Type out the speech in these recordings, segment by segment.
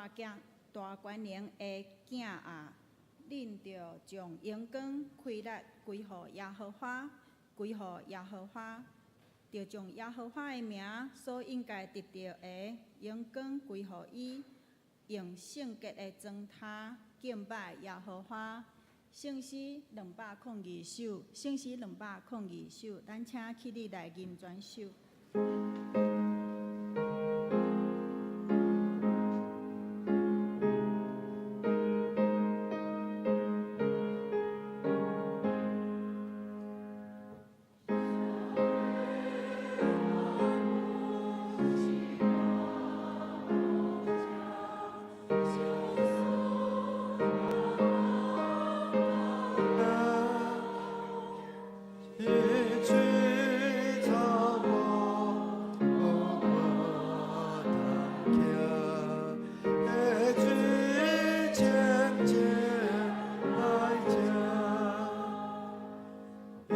大囝大權能的囝啊，恁著將榮光氣力歸予耶和華，歸予耶和華，著將耶和華的名所應該得著的榮光歸予伊，用聖潔的妝奅敬拜耶和華。聖詩202首，聖詩兩百空二首，咱請起立來吟全首。一句草木无可当行，一句浅浅来讲，因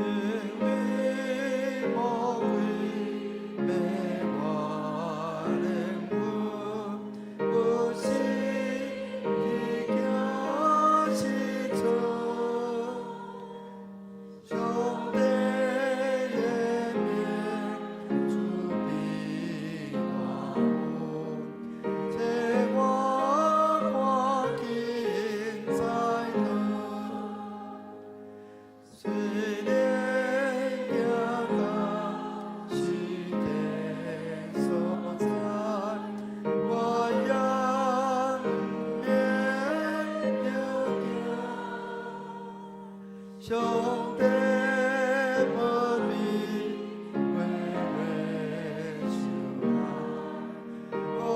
為魔鬼迷我靈魂，有時去行失錯。上帝的名慈悲大恩，這我趕緊栽倒。雖然行到死的所在，我也毋免著驚。上帝保庇，月月相愛，予我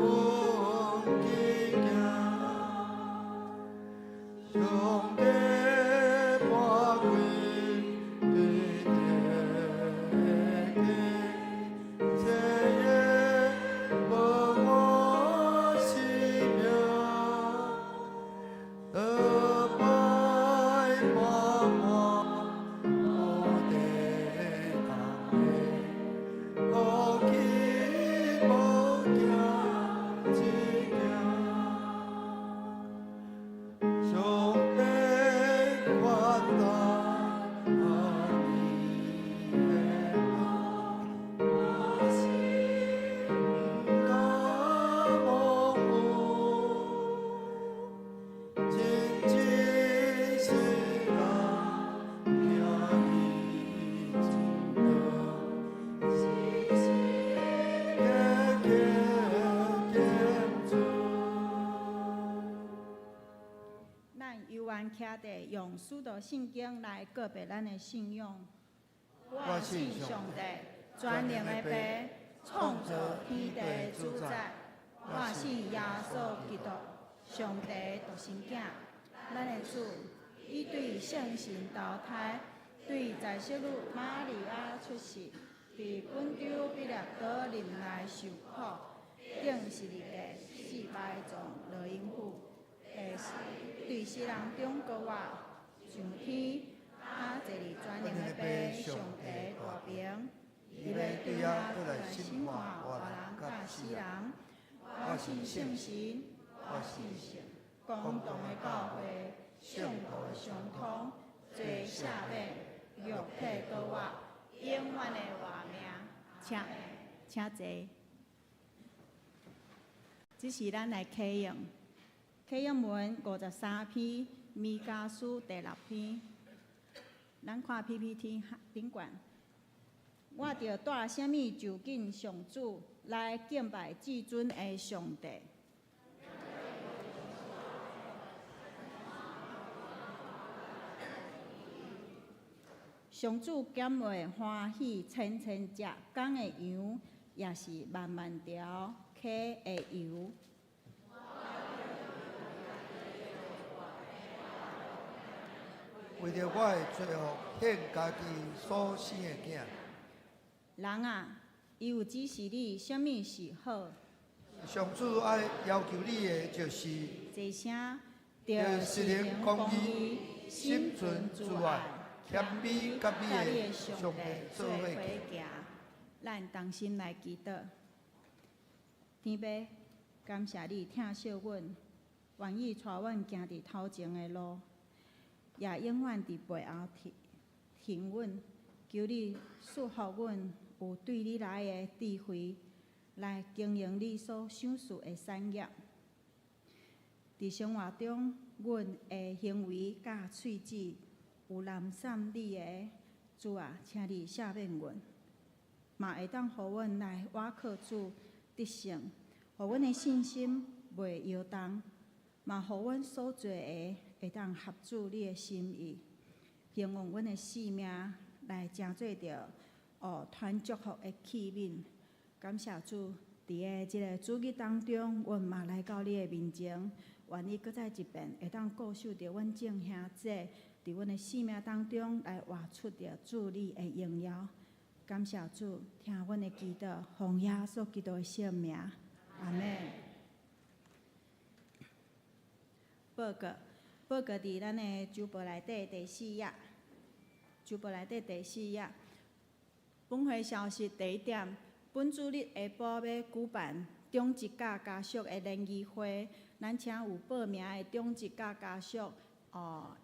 穩去行。上帝撥開對的經，這會無我性命。倒擺滿滿無地當的，予去無行一行。上帝寬大你的恩，毋敢忘負。真真實人行伊真道，加加堅主。咱猶原徛佇用使徒信經來告白咱的信仰。我信上帝，全能的父，創造天地主宰。我信耶穌基督，上帝獨生囝，咱的主，伊對聖神投胎，對在聖女瑪利亞出世，佇本丟彼拉多忍耐受苦，釘十字架，死埋葬落陰府，第四對死人中復活，上天，啊，坐佇全能的父上帝大爿，伊欲對遐閣來審判活人佮死人。我信聖神，我信聖公同的教會，聖徒的相通，罪赦免，肉體復活，永遠的活命。請，請坐。這是咱來啟用，啟用文53篇，彌迦書第六篇。咱看 PPT 頂懸。我著帶啥物就近上主來敬拜至尊的上帝？上主敢會歡喜千千隻公的羊，抑是萬萬條溪的羊？為著我的罪惡，獻家己所生的囝。人啊，伊有指示你啥物是好。上主愛要求你的就是，坐聲，著實行公義，心存慈愛，謙卑佮你的上帝做伙行。咱同心來祈禱。天父，感謝你疼惜阮，願意帶阮行佇頭前的路，也永遠佇背後挺挺阮。求你賜予阮有對你來的智慧，來經營你所賞賜的產業。佇生活中，阮的行為佮喙舌有濫衊你的，主啊，請你赦免阮，嘛會當予阮來倚靠主得勝，予阮的信心袂搖動，嘛予阮所做的會當合主你的心意，興旺阮的性命來成做著團祝福的器皿。感謝主，佇個這个主日當中，阮嘛來到你的面前，願意閣再一遍會當顧守著阮眾兄弟，佇阮的性命當中來活出著主你的榮耀。感謝主，聽阮的祈禱，奉耶穌基督的聖名，阿們。報告，報告佇咱的周報內底第四頁，周報內底第四頁。本會消息第一點，本主日下晡欲舉辦長執佮家屬的聯誼會，咱請有報名的長執佮家屬，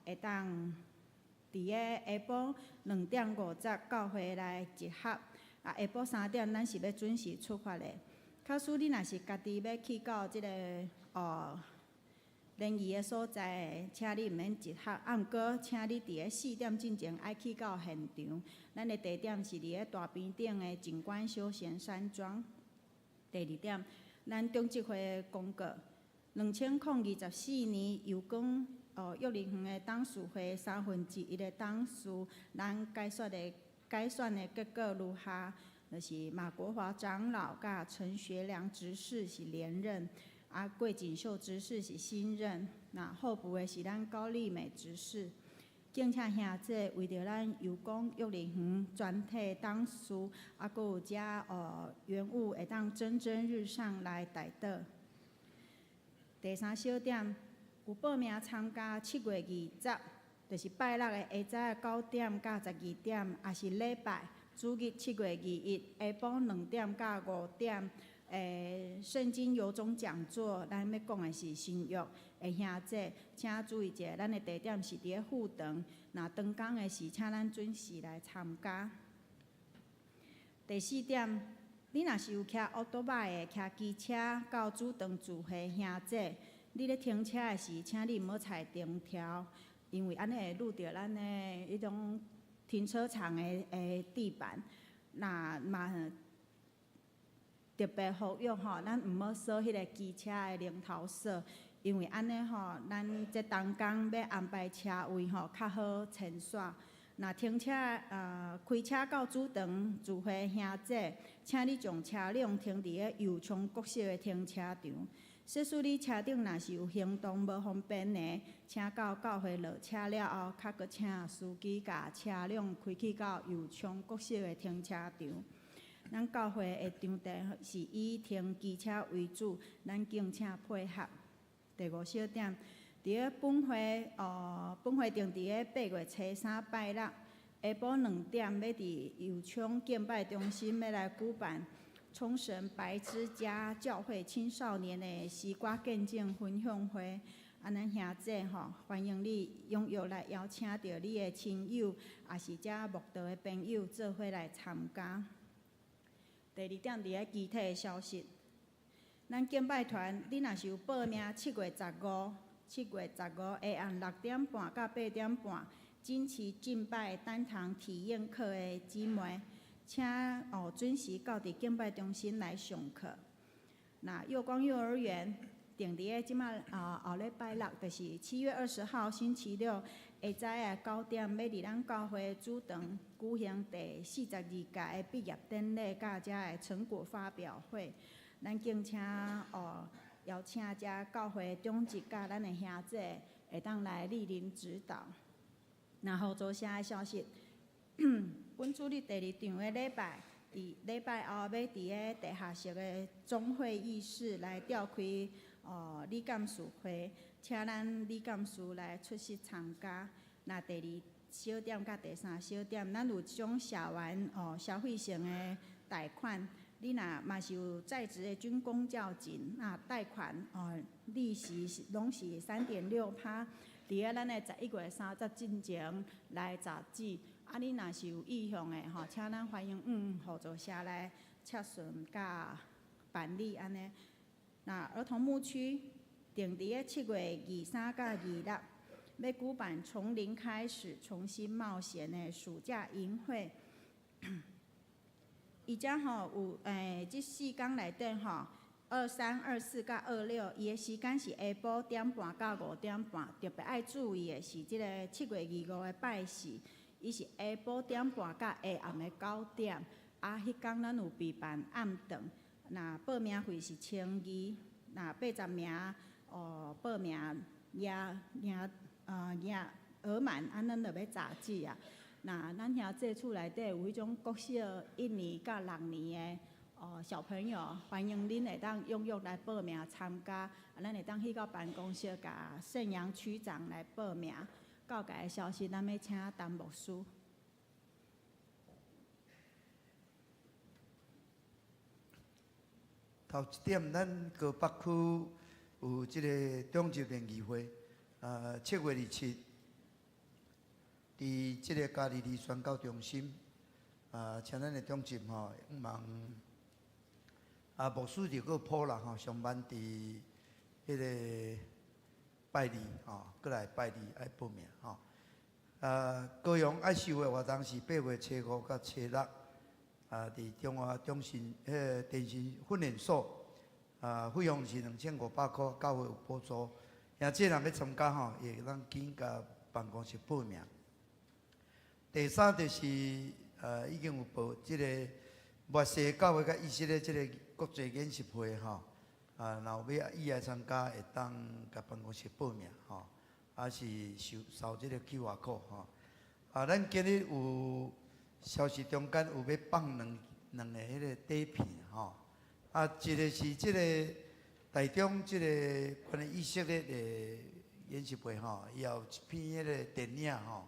會當佇个下晡2點50教會來集合。啊，下晡3點咱是欲準時出發的。假使你若是家己欲去到這个聯誼的所在，請你毋免集合。啊，毋過，請你佇个4點進前愛去到現場。咱的地點是佇个大坪頂的景觀休閒山莊。第二點，咱長執會公告，2024年祐光幼兒園的董事會三分之一的董事，咱改選的結果如下，就是馬國華長老佮陳學良執事是連任。啊，郭錦秀執事是新任，那候補的是咱高麗美執事。敬請兄弟為著咱祐光幼兒園全體董事，啊，閣有遮園務會當蒸蒸日上來代禱。第三小點，有報名參加7月20，就是拜六的下早9點到12點，抑是禮拜主日7月21下晡2點到5點。聖經遊蹤講座，咱欲講的是新約的兄弟，請注意者，咱的地點是佇咧富長，若長工的是，請咱準時來參加。第四點，你若是有騎歐多擺的，騎機車到主場聚會兄弟，你咧停車的時，請你毋好踩燈條，因為按呢會揬著咱的彼種停車場的地板。若嘛特別呼籲吼，咱毋好鎖彼个機車的龍頭鎖，因為按呢吼，咱這同工欲安排車位吼，較好遷徙。若停車開車到主場聚會兄弟，請你將車輛停佇个右昌國小的停車場。假使你車頂若是有行動無方便的，請到教會落車了後，較閣請司機共車輛開去到右昌國小的停車場。咱教會的場地是以停機車為主，咱敬請配合。第五小點，佇个本會本會定佇个8月初三拜六下晡2點，欲佇右昌敬拜中心欲來舉辦沖繩白之家教會青少年的詩歌見證分享會。啊，咱兄弟吼，歡迎你踴躍來邀請著你的親友，抑是遮慕道的朋友做伙來參加。第二點，佇个其他的消息，咱敬拜團，你若是有報名7月15，7月15下暗6點半到8點半，錦旗敬拜單堂體驗課的姊妹，請準時到佇敬拜中心來上課。那祐光幼兒園定佇个這馬後禮拜六，就是7月20號星期六下早的9點，欲佇咱教會主場舉行第42屆的畢業典禮，佮遮的成果發表會。咱敬請邀請遮教會長執佮咱的兄弟會當來蒞臨指導。那互助社的消息，本主日第二場的禮拜，佇禮拜後欲佇个地下室的總會議室來召開理監事會，請咱理監事來出席參加。那第二小點佮第三小點，咱有一種社員消費性的貸款。你若嘛是有在职的军公教金，那贷款哦，利息是拢是3.6趴，伫咧咱的11月30进前来截止。啊，你若是有意向的吼，请咱欢迎合作社来洽询佮办理按呢。那儿童牧区定伫咧7月23佮26，欲举办从零开始重新冒险的暑假营会。伊遮吼有这四工内底吼，23、24佮26，伊的时间是下晡点半到5点半。特别爱注意的是，这个7月25的拜四，伊是下晡点半到下暗的9点。啊，彼工咱有备办暗顿，若报名费是1200，若80名哦报名额额额额满，啊，咱就欲截止啊。那咱兄弟厝内底有彼种国小一年佮六年的哦小朋友，欢迎恁会当踊跃来报名参加。啊，咱会当去到办公室共盛阳区长来报名。较悬的消息，咱欲请陈牧师。头一点，咱高北区有这个长执联谊会，7月27，伫这个嘉利里宣教中心，啊，请咱的长执吼，望啊牧师伫阁铺啦吼，上班伫彼个拜二吼，阁来拜二爱报名吼。啊，高雄爱秀的活动是8月初5佮初6，啊，伫中华中心彼个电信训练所，啊，费用是2500箍，教会有补助。兄弟若欲参加吼，会当紧共办公室报名。第三就是已经有报这个墨西教会佮以色列这个国际研习会吼，啊，若有欲意来参加，会当共办公室报名吼，啊是扫扫这个 QR code 吼。啊，咱今日有消息中间有欲放两两个彼个短片吼，啊，一个是这个台中这个关于以色列的研习会吼，伊也有一篇彼个电影吼，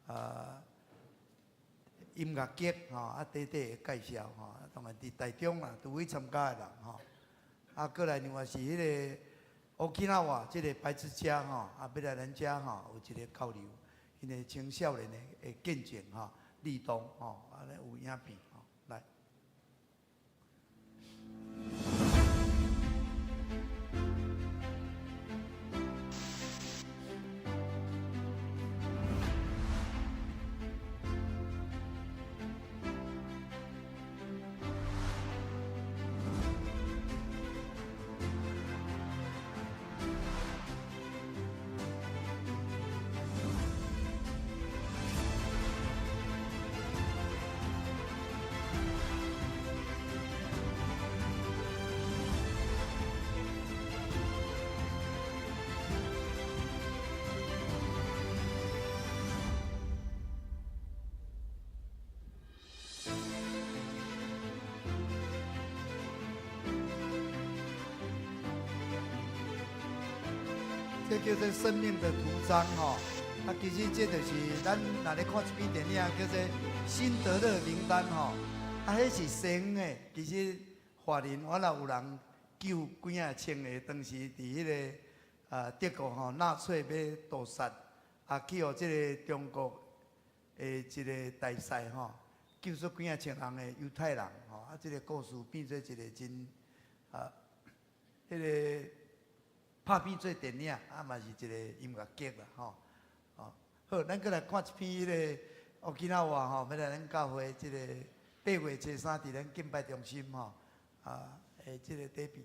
啊，音乐剧吼，啊，短短的介绍吼，啊，当然伫台中啦，都有去参加的人吼，啊，阁来另外是彼个 Okinawa 这个白之家吼，啊，欲来咱遮吼有一个交流，𪜶的青少年的的见证吼，立冬吼，按呢有影片吼，来。这叫做生命的图章吼，啊，其实这就是咱若咧看一篇电影叫做《辛德勒名单》吼，啊，彼是真的。其实法人原来有人救几仔千个，当时伫彼个啊德国吼纳粹欲屠杀，啊去予这个中国的一个大使吼救出几仔千人的犹太人吼，啊，这个故事变做一个真啊，彼个。拍片做电影，啊嘛是一个音乐剧啦，吼，哦，好，咱阁来看一篇彼个 Okinawa 吼，欲来咱教会这个8月初3伫咱敬拜中心吼，啊，的这个短片。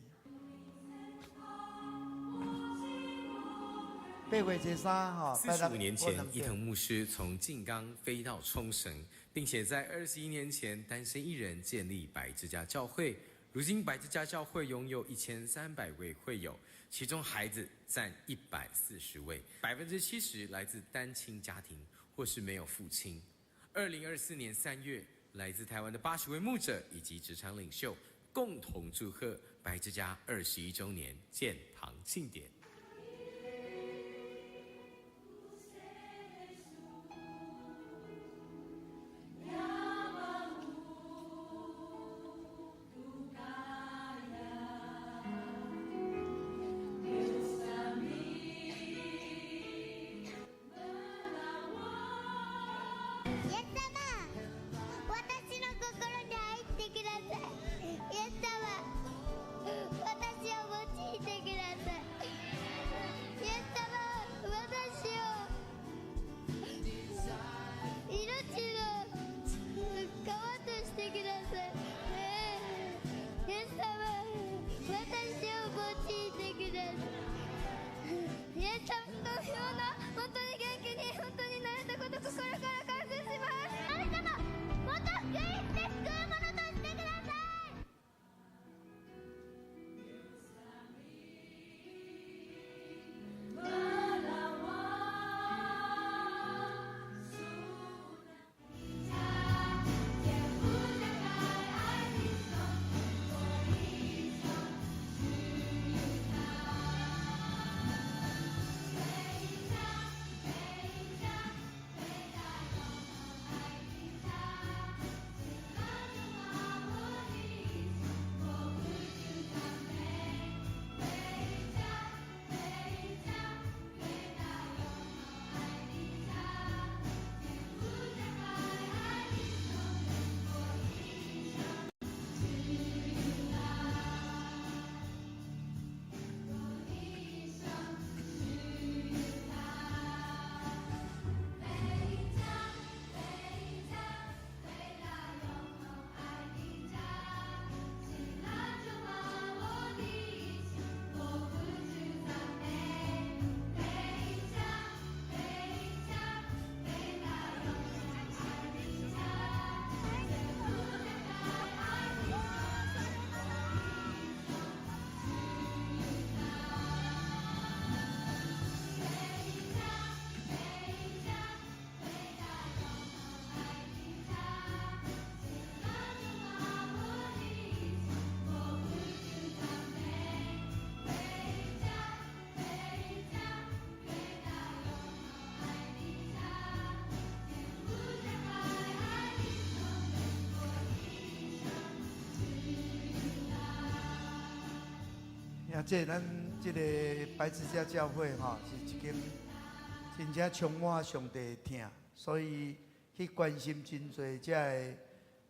8月初3吼， 45年前，伊藤牧师从静冈飞到冲绳，并且在21年前单身一人建立白之家教会。如今，白之家教会拥有1300位会友。其中孩子占140位，70%来自单亲家庭或是没有父亲。2024年3月，来自台湾的80位牧者以及职场领袖共同祝贺白之家21周年建堂庆典。啊，這咱這个白之家教會吼，是一間真正充滿上帝的疼，所以去關心真濟這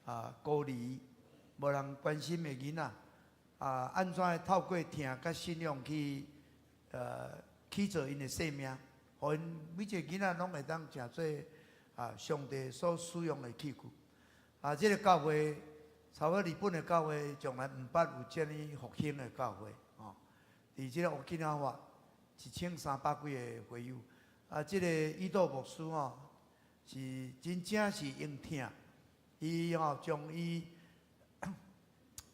个孤兒、無人關心的囡仔，按怎透過疼佮信仰去做𪜶的生命，予𪜶每一個囡仔攏會當成做上帝所使用的器具。這个教會，差不多日本的教會從來毋捌有這麼復興的教會，吼。佇這個沖繩1300幾个會友，這个伊道牧師吼，是真正是用疼，伊吼將伊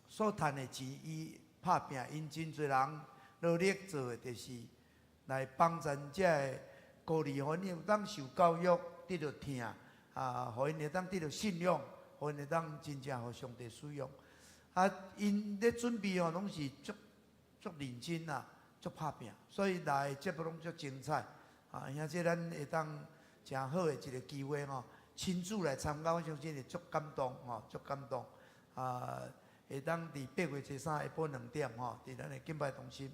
所趁的錢，伊拍拚，𪜶真濟人努力做的，就是來幫助這个孤兒，予𪜶會當受教育，得著疼，予𪜶會當得著信仰，予𪜶會當真正予上帝使用。𪜶咧準備吼，攏是足足認真啊，足拍拚，所以來的節目攏足精彩。兄弟咱會當誠好的一个機會吼，親自來參加，我相信會足感動吼，足感動。會當佇8月23下晡2點吼，佇咱的敬拜中心。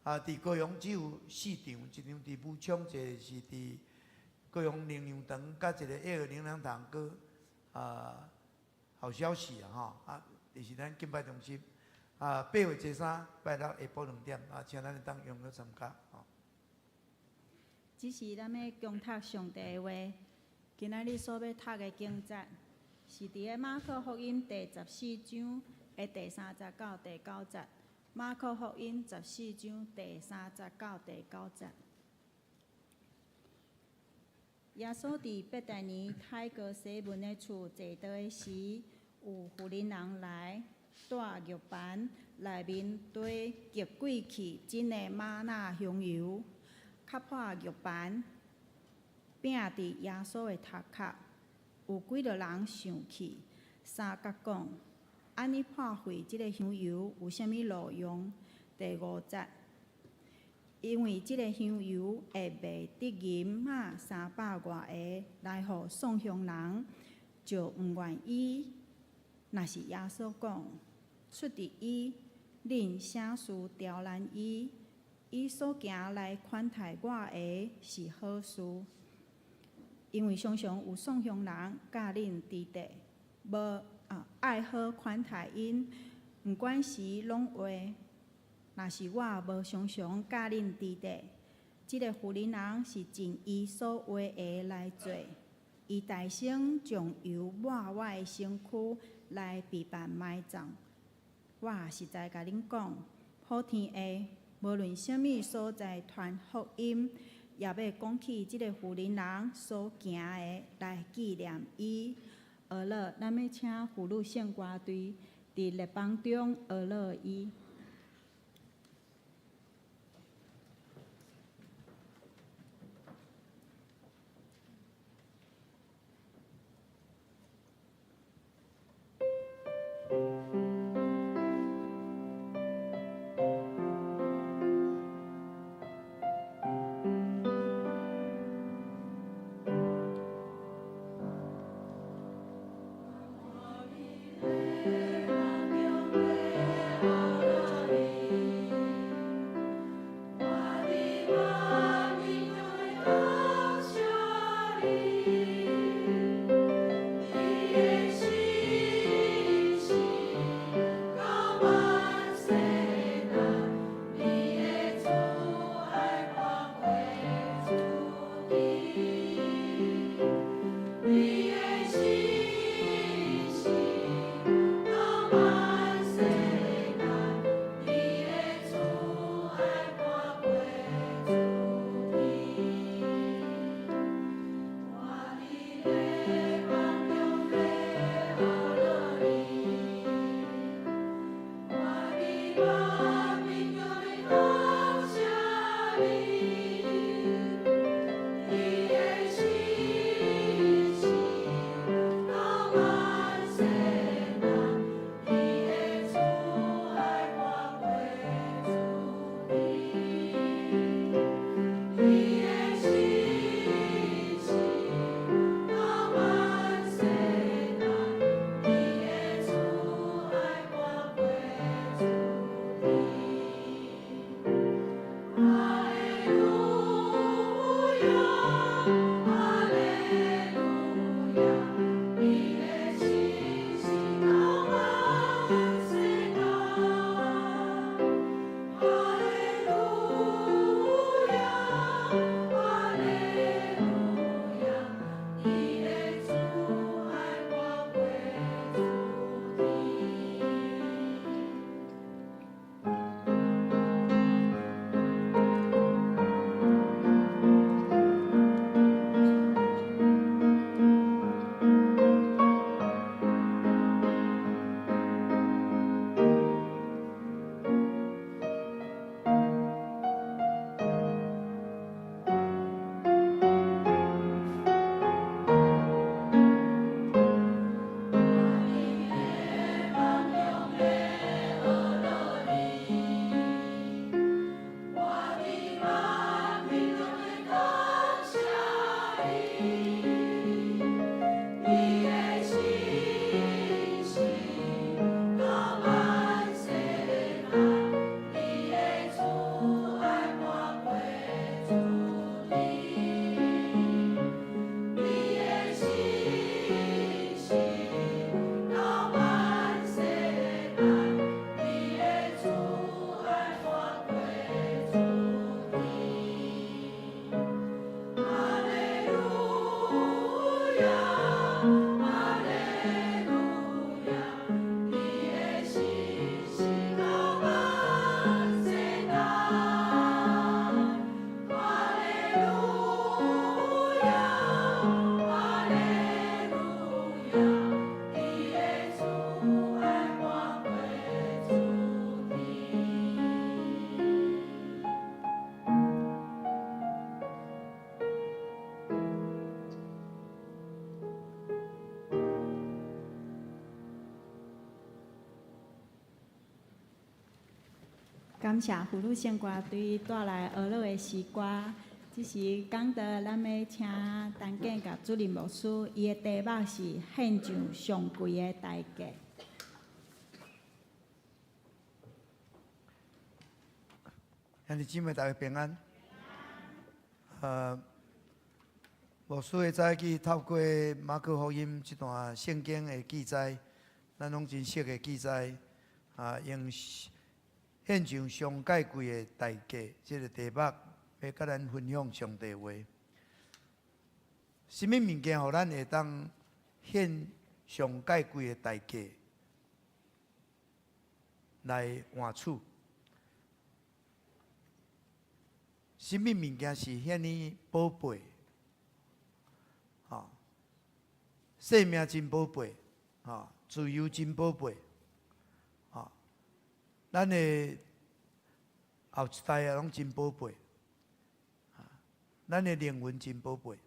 佇高雄只有四場，一場佇武昌，一个是佇高雄靈糧堂，佮一个愛的靈糧堂，閣好消息啊吼，就是咱敬拜中心。8月23拜六下晡2點，請咱會當踴躍參加吼。這是咱欲恭讀上帝的話，今仔日所欲讀的經節，是佇个馬可福音第十四章的第三節到第九節。馬可福音十四章第三節到第九節。耶穌佇伯大尼抬哥西門的厝坐桌的時，有婦人人來帶玉盤，內面堆極貴氣真的瑪納香油，磕破玉盤，拚佇耶穌的頭殼。有幾若人生氣，相佮講：按呢破費這个香油有啥物路用？第五節，因為這个香油會賣得銀仔300外个來予喪窮人，就毋願意。若是耶穌講，出佇伊，恁啥事刁難伊？伊所行來款待我的是好事，因為常常有喪窮人佮恁佇佇，無愛好款待𪜶，毋管時攏會。若是我無常常佮恁佇佇，這个婦人人是盡伊所會的來做，伊大聲將油抹我的身軀來備辦埋葬。我實在共恁講，普天下無論啥物所在傳福音，也欲講起這个婦人人所行的來紀念伊。呵咾，咱欲請婦女聖歌隊佇列邦中呵咾伊。我感謝福祿聖歌隊帶來呵咾的詩歌。這時講道，咱欲請陳建甲主任牧師，伊的題目是獻上上貴的代價。兄弟姊妹，大家平安。牧師會早起透過馬可福音這段聖經的記載，咱攏真熟的記載，啊，用獻上上蓋貴的代價，這個題目欲佮咱分享上帝話。啥物物件予咱會當獻上蓋貴的代價來換取？啥物物件是遐爾寶貝？吼，生命真寶貝，吼，自由真寶貝，吼，咱的後一代啊，攏真寶貝，咱的靈魂真寶貝。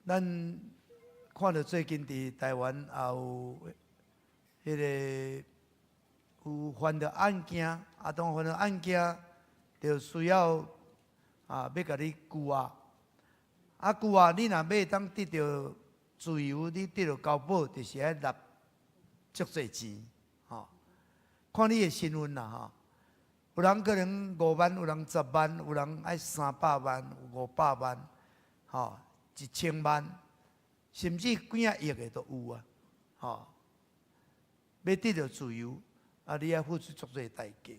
咱看著最近佇台灣也有彼个有犯著案件，啊，當犯著案件，就需要啊，欲共你拘押，啊，拘押你若欲會當得著自由，你得著交保，就是愛納足濟錢，吼。看你的身份啦，吼。有人可能5萬，有人10萬，有人愛300萬、500萬，吼，1000萬，甚至幾仔億的都有啊，吼。欲得著自由，啊，你愛付出足濟代價。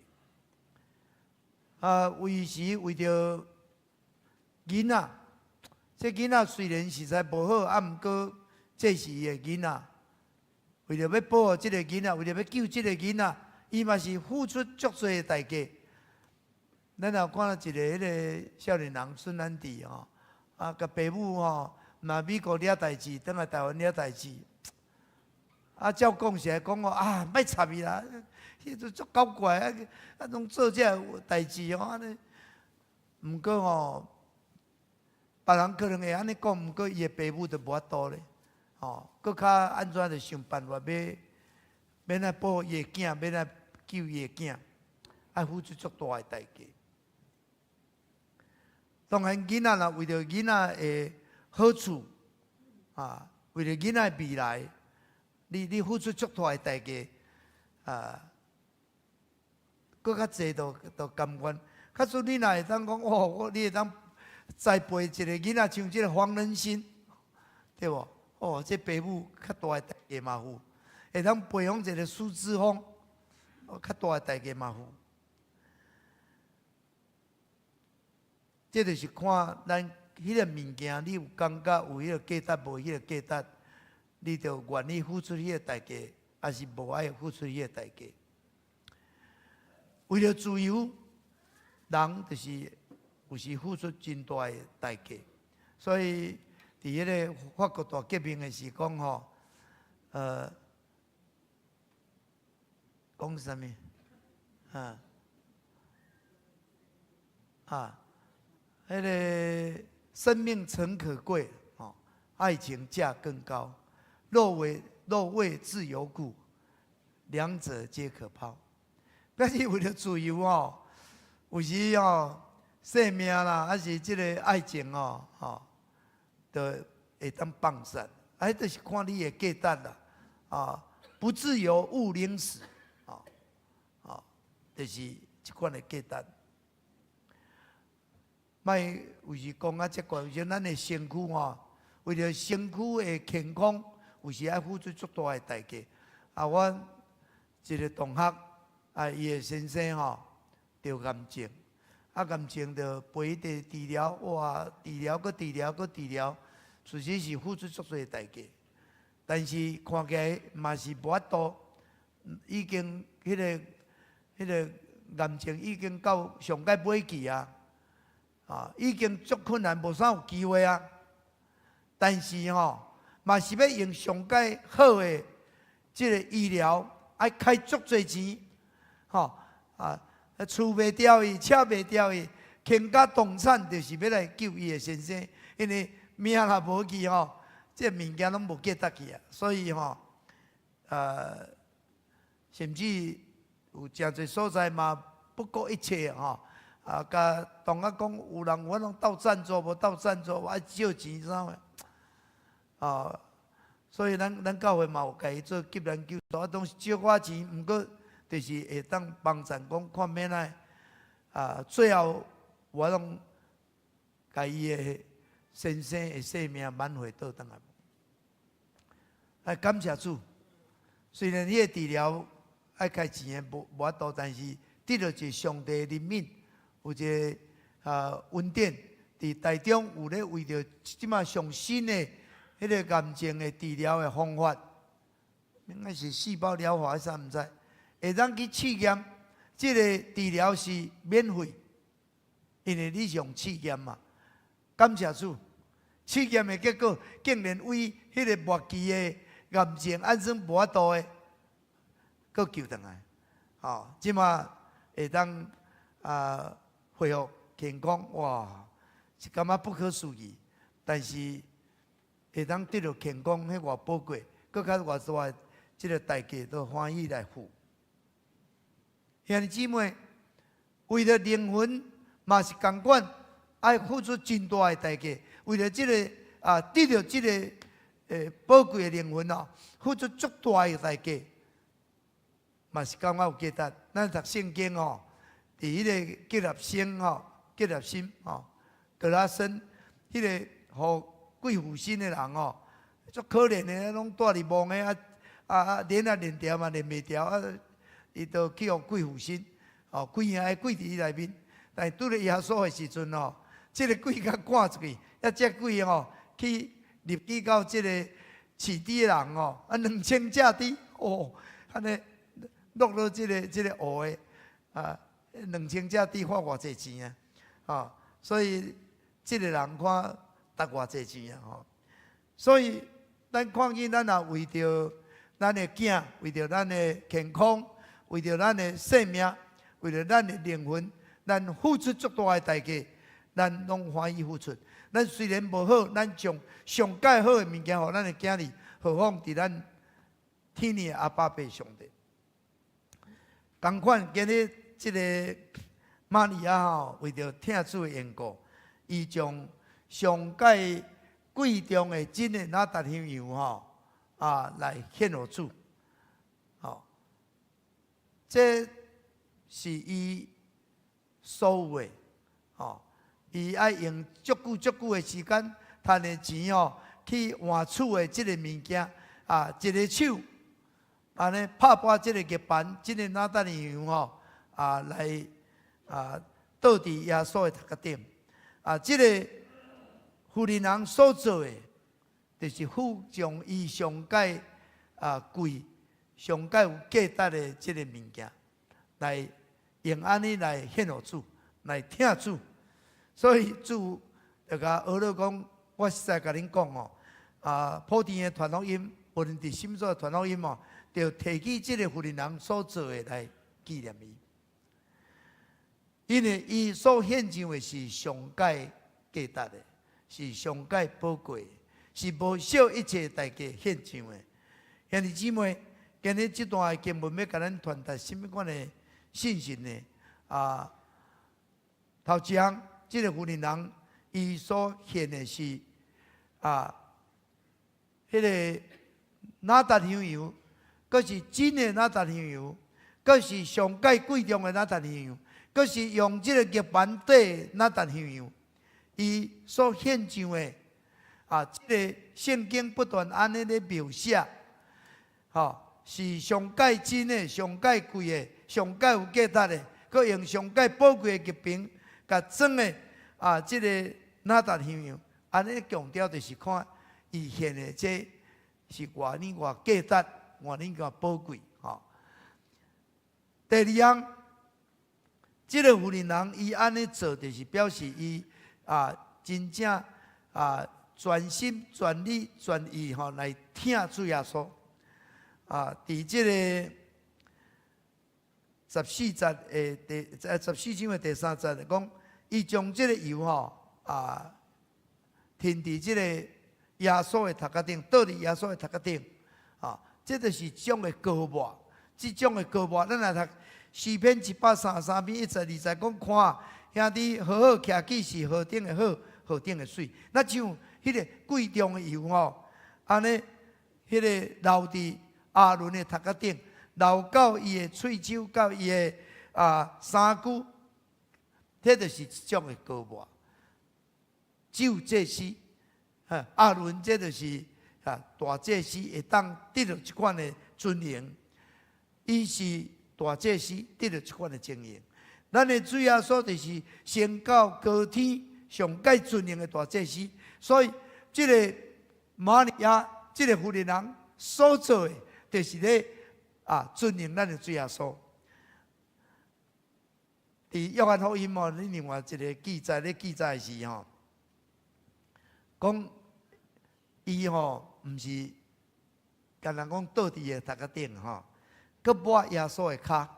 啊，有時為著囡仔，這囡仔雖然實在無好，啊，毋過這是伊的囡仔，為著欲保護這个囡仔，為著欲救這个囡仔，伊嘛是付出足濟的代價。咱也看到一个彼个少年人孫安迪吼，啊，共爸母吼，若美國掠代誌，轉來台灣掠代誌。啊，照講是來講哦，啊，莫插伊啦，彼陣足搞怪，啊，啊，攏做這个代誌吼，按呢。毋過吼，別人可能會按呢講，毋過伊的爸母就無法度咧，吼，閣較按怎就想辦法欲欲來保護伊的囝，欲來救伊的囝，愛付出足大的代價。當然，囡仔若為著囡仔的好處，啊，為著囡仔的未來，你付出足大的代價，啊，閣較濟都甘願。假使你若會當講，哦，我你會當栽培一個囡仔像這個黃仁勳，對無？哦，這爸母較大的代價嘛付，會當培養一個蘇姿豐，哦，較大的代價嘛付。這就是看咱彼個物件，你有感覺有彼個價值無？彼個價值，你就願意付出彼個代價，抑是無愛付出彼個代價？為著自由，人就是有時付出真大的代價。所以，佇彼个法國大革命的時講吼，講啥物？啊啊，彼个生命誠可貴，吼，愛情價更高。若為自由故，兩者皆可拋。表示為著自由吼，有時吼，生命啦，抑是這个愛情吼，吼，都會當放捨。啊，彼就是看你的價值啦。啊，不自由勿寧死。啊，啊，就是這款的價值。莫有時講啊，這懸，有時咱的身軀吼，為著身軀的健康，有時愛付出足大的代價。啊，阮一個同學，啊，伊的先生吼著癌症，啊，癌症就陪伊佇治療，哇，治療閣治療閣治療，確實是付出足濟代價。但是看起來嘛是無法度，已經彼个彼个癌症已經到上蓋尾期啊，啊，已經足困難，無啥有機會啊。但是吼，嘛是欲用上蓋好的這个醫療，愛開足濟錢，吼啊，厝賣掉去，車賣掉去，傾家動產，就是欲來救伊的先生，因為命若無去吼，這物件攏無價值去啊。所以吼，甚至有誠濟所在嘛不顧一切吼，啊，共同學講有人有法通鬥贊助無鬥贊助，愛借錢啥的，啊，所以咱教會嘛有共伊做急難救助，啊，當時少可錢，毋過就是會當幫贊講看欲按怎，啊，最後我攏共伊的先生的性命挽回倒轉來。來感謝主，雖然彼個治療愛開錢的無法度，但是得著一個上帝的憐憫，有一個恩典，佇台中有咧為著這馬上新的彼個癌症的治療的方法，應該是細胞療法啥毋知，會當去試驗，這個治療是免費，因為你是用試驗嘛。感謝主，試驗的結果竟然為彼個末期的癌症按算無法度的，閣救轉來，吼，這馬會當恢復健康，哇，是感覺不可思議。但是會當得著健康，彼偌寶貴，閣較偌大的這個代價都歡喜來付。兄弟姊妹，為著靈魂嘛是仝款，愛付出真大的代價。為著這個得著這個寶貴的靈魂哦，付出足大的代價，嘛是感覺有價值。咱讀聖經哦，佇彼個革拉森吼，革拉森吼，革拉森，彼個予鬼附身的人哦，足可憐的，攏蹛佇墓的啊啊啊，連也連牢嘛，連袂牢啊，伊就去予鬼附身，哦，規營的鬼佇伊內面。但是拄著耶穌的時陣哦，這个鬼共趕出去，啊，這鬼吼去入去到這个飼豬的人吼，啊，2000隻豬，哦，按呢落落這个湖的，啊，兩千隻豬花偌濟錢啊，啊，所以這个人看值偌濟錢啊，吼，所以咱看見咱若為著咱的囝，為著咱的健康，為著咱的性命，為著咱的靈魂，咱付出足大的代價，咱攏歡喜付出。咱雖然無好，咱將上蓋好的物件予咱的囝兒，何況佇咱天的阿爸父上帝。仝款今日這个瑪利亞吼，為著疼主的緣故，伊將上蓋貴重的真的哪噠香油吼啊來獻予主，吼，這是伊所有的，吼，伊愛用足久足久的時間，趁的錢吼去換取的這個物件啊，一个手按呢拍破這個玉盤，這个哪噠香油吼啊來啊倒佇耶穌的頭殼頂，啊，這个婦人人所做的，就是付上伊上蓋貴、上蓋有價值的這个物件，來用按呢來獻予主，來疼主。所以主就共呵咾講，我實在共恁講哦，啊，普天的傳福音，無論佇啥物所在傳福音哦，著提起這个婦人人所做的來紀念伊，因為伊所獻上的是上蓋價值的，是上蓋寶貴的，是無惜一切代價獻上的。兄弟姊妹，今日這段的經文欲共咱傳達啥物款的信息呢？啊，頭一項，這个婦人人伊所獻的是啊，彼个哪噠香油，閣是真的哪噠香油，閣是上蓋貴重的哪噠香油，閣是用這个玉盤底哪噠香油，伊所獻上的啊，這个聖經不斷按呢咧描寫，吼，是上蓋真的、上蓋貴的、上蓋有價值的，閣用上蓋寶貴的玉瓶共裝的啊，這个哪噠香油，按呢強調就是看伊獻的這是偌爾偌價值，偌爾偌寶貴，吼。第二項，這个婦人人伊按呢做，就是表示伊啊真正啊全心全力全意吼來疼主耶穌。啊，佇這个十四節的第14章的第三節講，伊將這个油吼啊，添佇這个耶穌的頭殼頂，倒佇耶穌的頭殼頂，啊，這就是一種的膏抹，這種的膏抹。咱來讀詩篇133篇一節二節講，看兄弟好好徛起是何等的好，何等的媠。若像彼個貴重的油吼，按呢，彼個流佇亞倫的頭殼頂，流到伊的喙鬚，到伊的衫袖，這就是一種的膏抹。只有祭司，亞倫這就是大祭司會當得著這款的尊榮，伊是大祭司得著這款的尊榮。咱的主耶穌就是升到高天上蓋尊榮的大祭司，所以這个瑪利亞這个婦人人所做的，就是咧尊榮咱的主耶穌。佇約翰福音哦，你另外一个記載咧記載是吼，講伊吼毋是干焦講倒佇伊的頭殼頂吼，閣抹耶穌的跤，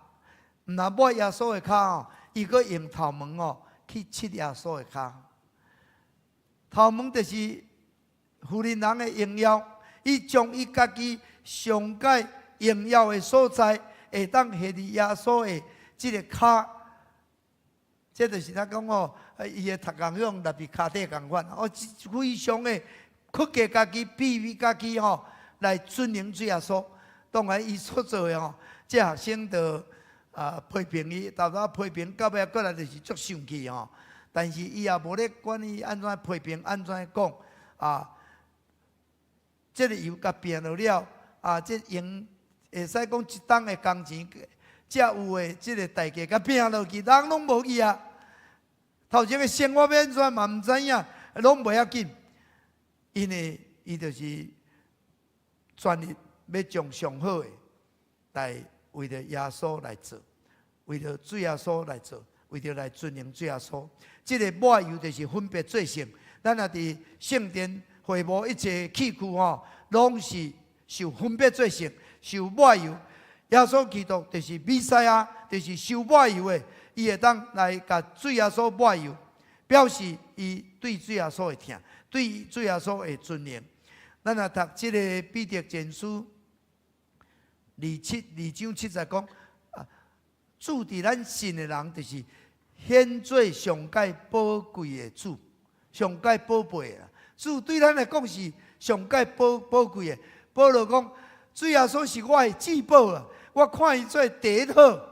毋但抹耶穌的跤吼，伊閣用頭毛吼去拭耶穌的跤。頭毛就是婦人人的榮耀，伊將伊家己上蓋榮耀的所在，會當下佇耶穌的這个跤。這就是咱講哦，伊的頭殼向納佇跤底仝款，哦，非常的克制家己、卑微家己吼，來尊榮主耶穌。當然，伊所做的吼，這學生就批評伊，沓沓批評，到尾過來就是足生氣吼。但是伊也無咧管伊按怎批評、按怎講啊。這个油共拚落了啊，這用會使講一冬的工錢，才有的這个代價，共拚落去，人攏無去啊。頭前的生活欲按怎嘛毋知影，攏袂要緊，因為伊就是全力欲將上好的來為著耶穌來做，為著主耶穌來做，為著來尊榮主耶穌。這个抹油就是分別做聖。咱若佇聖殿會幕一切器具吼，攏是受分別做聖，受抹油。耶穌基督就是彌賽亞，就是受抹油的。伊會當來共主耶穌抹油，表示伊對主耶穌的疼，對主耶穌的尊榮。咱若讀這个彼得前書二章七節講，主佇咱信的人，就是顯做上蓋寶貴的主，上蓋寶貝啦。主對咱來講是上蓋寶貴的。保羅講，主耶穌是我的至寶啦，我看伊做第一好。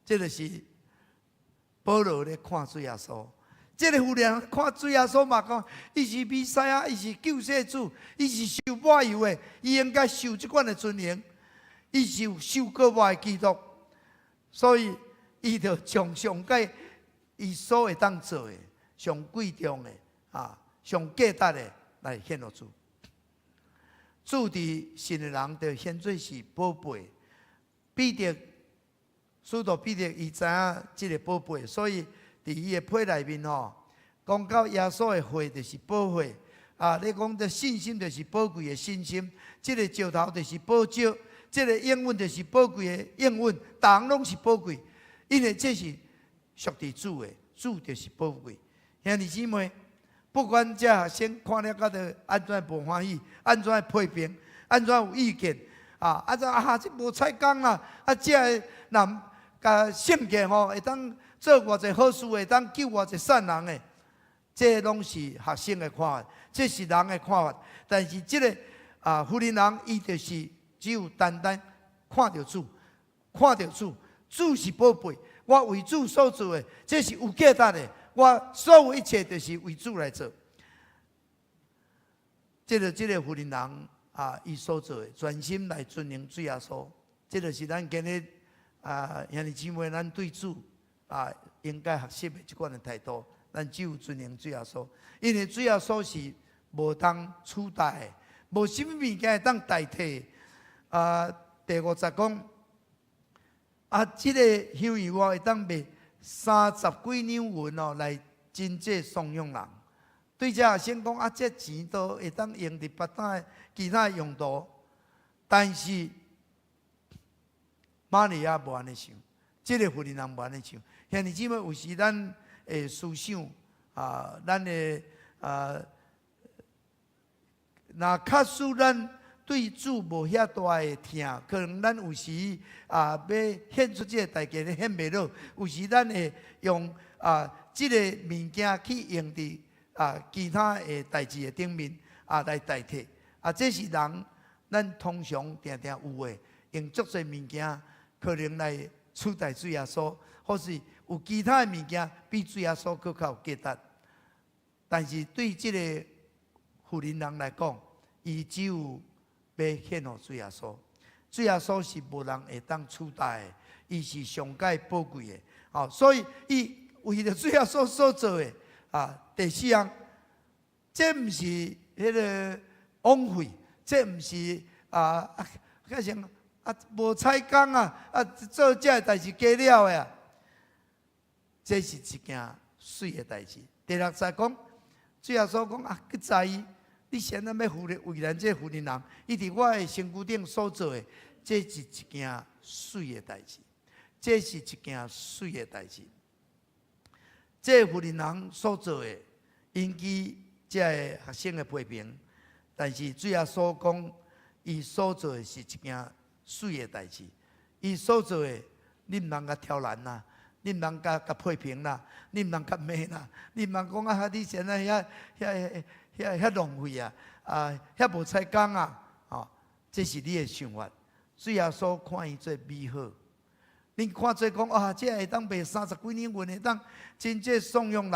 這就是保羅咧看主耶穌，這个婦人看主耶穌嘛講，伊是彌賽亞，伊是救世主，伊是受抹油的，伊應該受這款的尊榮，伊是受膏抹的基督，所以伊就將上蓋伊所會當做的、上貴重的、上價值的來獻予主。主佇信的人就顯做是寶貝，彼得。使徒彼得伊知影這个寶貝，所以佇伊的批內面吼，講到耶穌的血就是寶血啊！你講這信心就是寶貴的信心，這个石頭就是寶石，這个應允就是寶貴的應允，逐項攏是寶貴，因為這是屬佇主的，主就是寶貴。兄弟姊妹，不管這學生看了覺著按怎無歡喜，按怎批評，按怎有意見啊？按怎啊？這無彩工啦！啊，這个人共聖潔吼，會當做偌濟好事，會當救偌濟散人的，這攏是學生的看法，這是人的看法。但是這个婦人人，伊就是只有單單看著主，看著主，主是寶貝，我為主所做的，這是有價值的。我所有一切就是為主來做。這个婦人人啊，伊所做的，全心來尊榮主耶穌，這就是咱今日兄弟姊妹，咱對主應該學習的這款的態度。咱只有尊榮主耶穌，因為主耶穌是無通取代的，無啥物物件會當代替。第五節講，這个香油哦，會當賣三十幾兩銀哦，來賑濟散養人。對這學生講，這錢都會當用佇別當其他用途，但是瑪利亞無按呢想，這个婦人人無按呢想。兄弟姊妹，有時咱的思想啊，咱的啊，若假使咱對主無遐大的疼，可能咱有時啊欲獻出這個代價咧獻袂落，有時咱會用啊這個物件去用佇啊其他的代誌的頂面啊來代替，啊這是人咱通常定定有的，用足濟物件可能來取代主耶穌，或是有其他的物件比主耶穌閣較有價值。但是對這個婦人人來講，伊只有欲獻予主耶穌，主耶穌是無人會當取代的，伊是上蓋寶貴的。哦，所以伊為著主耶穌所做的啊，第四項，這毋是彼個枉費，這毋是啊啊，較像啊無彩工啊啊做這个代誌加了的啊，這是一件媠的代誌。第六節講，主耶穌講啊，閣在意。你是按怎欲為難這婦人人？伊佇我的身軀頂所做的，這是一件媠的代誌，這是一件媠的代誌。這婦人人所做的，引起這个學生的批評。但是主耶穌講，伊所做的是一件媠的代誌。伊所做的，你毋通共刁難啦，你毋通共共批評啦，你毋通共罵啦，你毋通講啊！你是按怎遐遐遐遐浪費啊！啊，遐無彩工啊！哦，這是你的想法。主耶穌看伊做美好，恁看做講啊，這會當賣三十幾兩銀，會當真濟慫恿人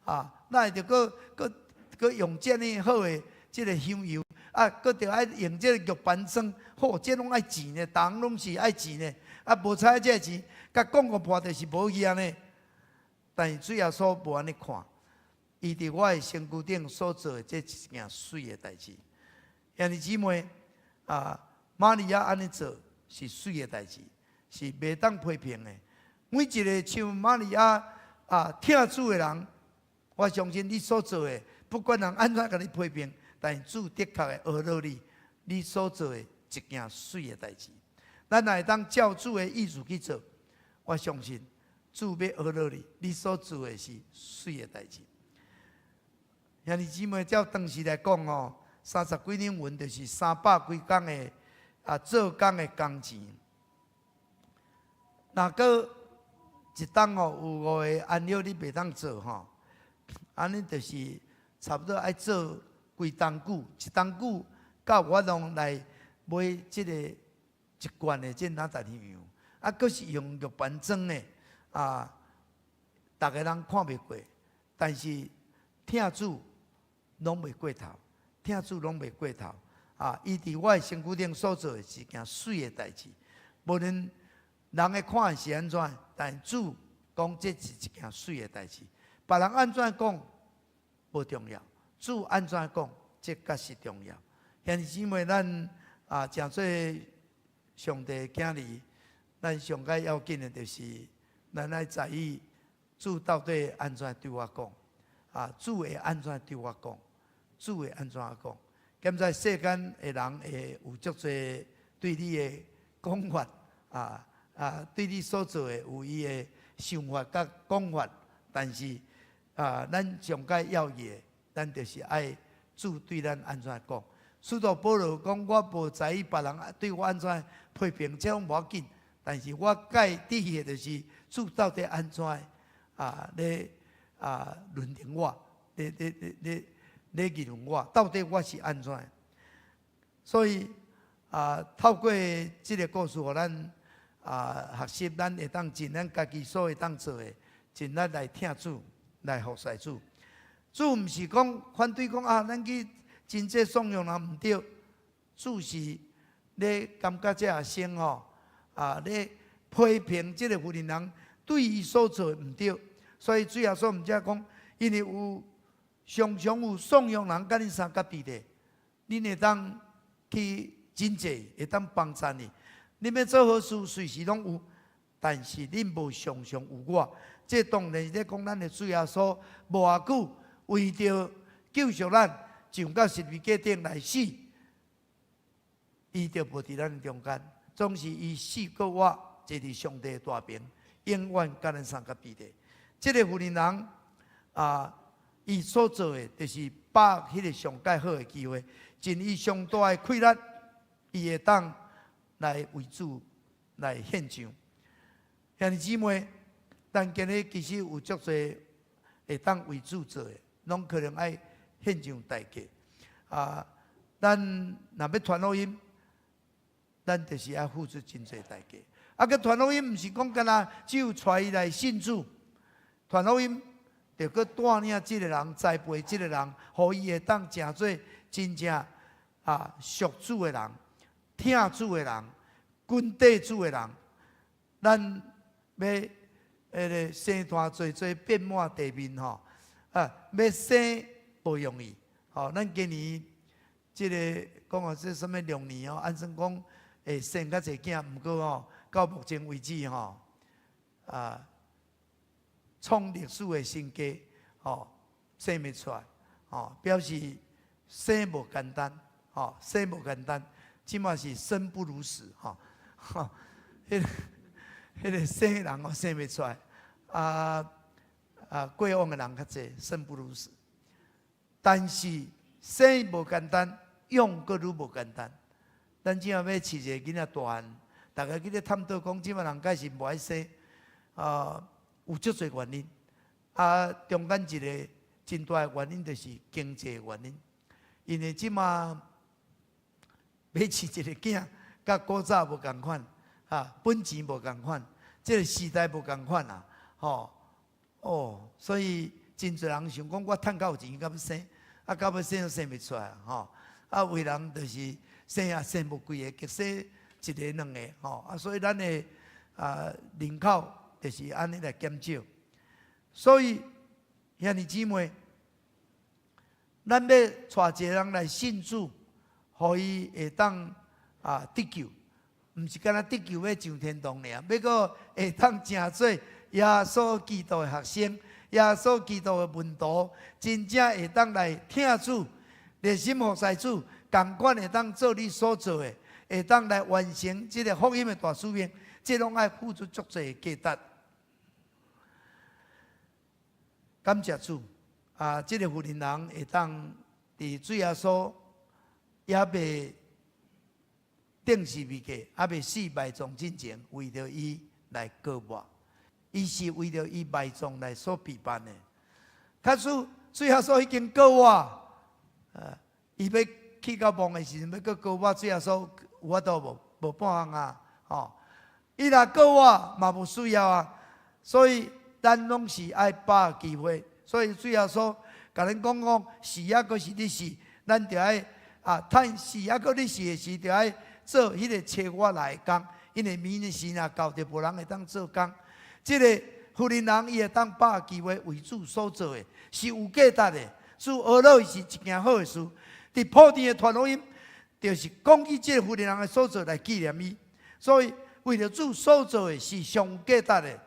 啊，哪會著閣閣閣用這爾好的這个香油啊，閣著愛用這个玉盤裝，好，這攏愛錢呢，逐項攏是愛錢呢。啊，無彩這个錢，共講個破就是無去按呢。但是主耶穌無按呢看。伊佇我的身軀頂所做的，這一件媠的代誌。兄弟姊妹啊，瑪利亞按呢做是媠的代誌，是袂當批評的。每一个像瑪利亞啊疼主的人，我相信你所做的，不管人按怎共你批評，但是主的確會呵咾你，你所做的一件媠的代誌。咱若會當照主的意思去做，我相信主欲呵咾你，你所做的是媠的代誌。兄弟姊妹，照當時來講吼，三十幾兩銀就是三百幾工的啊做工的工錢。若閣一冬吼有五个安息你袂當做吼，按呢就是差不多愛做幾冬久，一冬久才有法度來買這个一罐的這哪達香油，啊，閣是用玉盤裝的，啊，逐个人看袂過，但是疼主攏袂過頭，疼主攏袂過頭，啊！伊佇我的身軀頂所做的是一件媠的代誌，無論人會看是按怎，但主講這是一件媠的代誌。別人按怎講無重要，主按怎講這才是重要。兄弟姊妹，咱啊，誠做上帝的囝兒，咱上蓋要緊的就是咱愛在意主到底按怎對我講，啊，主會按怎對我講，主會按怎講。現在世間的人會有足濟對你的講法，啊啊，對你所做的有伊的想法佮講法，但是啊，咱上蓋要的，咱就是愛主對咱按怎講。使徒保羅講：我無在意別人對我按怎批評，這攏無要緊。但是我蓋佇意的就是主到底按怎啊咧啊論定我，咧咧咧咧咧議論我，到底我是按怎？所以啊，透過這个故事，予咱啊學習，咱會當盡咱家己所會當做的，盡力來疼主，來服侍主。主毋是講反對講啊，咱去真濟頌揚人毋對。主是咧感覺這學生吼啊咧批評這个婦人人對伊所做的毋對，所以主耶穌毋才講，因為有常常有頌揚人佮恁相佮佇咧，恁會當去拯救，會當幫贊伊。恁欲做好事，隨時攏有，但是恁無常常有我。這當然是咧講咱的主耶穌無偌久為著救贖咱，上到十字架頂來死，伊就無佇咱中間，總是伊死閣活，坐佇上帝的大爿，永遠佮咱相佮佇咧。這个婦人人啊，伊所做的，就是把握彼个上蓋好的機會，盡伊上大的氣力。伊會當來為主來獻上。兄弟姊妹，咱今日其實有足濟會當為主做的，攏可能愛獻上代價。啊，咱若欲傳福音，咱就是愛付出真濟代價。啊，閣傳福音毋是講干焦只有帶伊來信主，傳福音著閣帶領這个人，栽培這个人，予伊會當成做真正啊屬主的人、疼主的人、跟綴主的人。咱欲彼个生湠濟濟變滿地面吼，啊，欲生無容易。吼，咱今年這个講啊，這啥物龍年哦，按算講會生較濟囝，毋過吼，到目前為止吼，啊，創歷史的新低，吼，生袂出來，吼，表示生無簡單，吼，生無簡單，這馬是生不如死，吼，吼，彼个彼个生人哦生袂出來，啊啊，過往的人較濟，生不如死。但是生無簡單，養閣愈無簡單。咱這馬欲飼一个囡仔大漢，逐家去咧探討講，這馬人開始無愛生，啊，有足濟原因。啊，中間一个真大的原因就是經濟原因，因為這馬欲飼一个囝，佮古早無仝款，啊，本錢無仝款，這个時代無仝款啊，吼，哦，所以真濟人想講，我趁夠有錢才欲生，啊，到尾生都生袂出來，吼，啊，有人就是生也生無幾个，結生一个兩个，吼，啊，所以咱的啊人口就是按呢來減少。所以兄弟姊妹，咱欲帶一个人來信主，予伊會當啊得救，毋是干焦得救欲上天堂爾，欲閣會當成做耶穌基督的學生，耶穌基督的門徒，真正會當來疼主、熱心服侍主，仝款會當做你所做的，會當來完成這个福音的大使命，這攏愛付出足濟的價值。感謝主，啊，這个婦人人會當佇主耶穌猶未釘十字架，猶未死埋葬進前，為著伊來膏抹，伊是為著伊埋葬來所備辦的。假使主耶穌已經膏抹，啊，伊欲去到墓的時陣，欲閣膏抹主耶穌有法度無？無半項啊！吼，伊若膏抹嘛無需要啊，所以咱攏是愛把握機會。所以主耶穌共咱講講，死猶閣是咧死，咱著愛啊，趁死猶閣咧死的時，著愛做彼个揣我來的工，因為明日時若到，就無人會當做工。這个婦人人伊會當把握機會為主所做的，是有價值的。主學落去是一件好的事。佇鋪田的傳福音，就是講起這个婦人人的所做來紀念伊。所以為著主所做的是上有價值的。